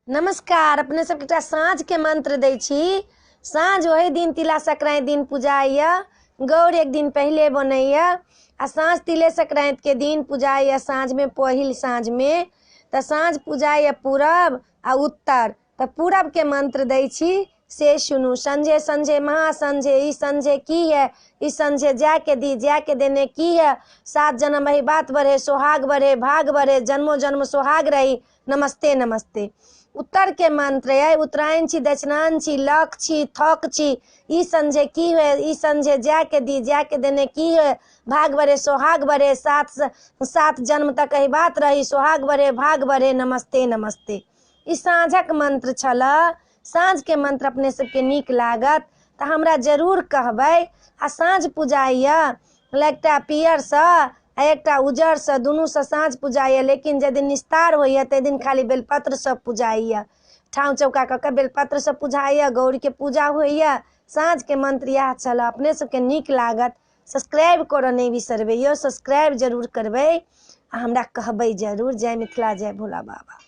नमस्कार। अपने सबके एकटा साँझके मंत्र दै छी। साँझ ओहि दिन तिला संक्रांति दिन पूजाइए, गौर एक दिन पहिले बनैए आ साँझ तिले संक्रांतिके दिन पूजाइए। साँझमे पहिल साँझमे तऽ साँझ पूजाइए पूरब आ उत्तर। तऽ पूरबके मंत्र दै छी से सुनू। संझे संझे महासंझे ई संझे की है, ई संझे जायके दी जायके देने की है, सात जन्म एहि बात बढ़े सोहाग बढ़े भाग बढ़े जन्मो जन्म सोहाग रही नमस्ते नमस्ते। उत्तर के मंत्र अइ उत्तरायण छी दक्षिणायन छी लक छी थक छी, ई संझे की है, ई संझे जायके दी जायके देने की है, भाग बढ़े सोहाग बढ़े सात सात जन्म तक एहि बात रही सोहाग बढ़े भाग बढ़े नमस्ते नमस्ते। ई साँझक मंत्र छलऽ। साँझके मंत्र अपने सबके नीक लागत तऽ हमरा जरूर कहबै। आ साँझ पूजाइए एकटा पियरसँ आ एकटा उजरसँ, दुनूसँ साँझ पूजाइए। लेकिन जाहि दिन निस्तार होइए ताहि दिन खाली बेलपत्रसँ पूजाइए, ठाँव चौका कऽ कऽ बेलपत्रसँ पूजाइए, गौरीके पूजा होइए। साँझके मंत्र इएह छलऽ। अपने सबके नीक लागत सब्सक्राइब करऽ नहि बिसरबै यौ, सब्सक्राइब जरूर करबै आ हमरा कहबै जरूर। जय मिथिला जय भोला बाबा।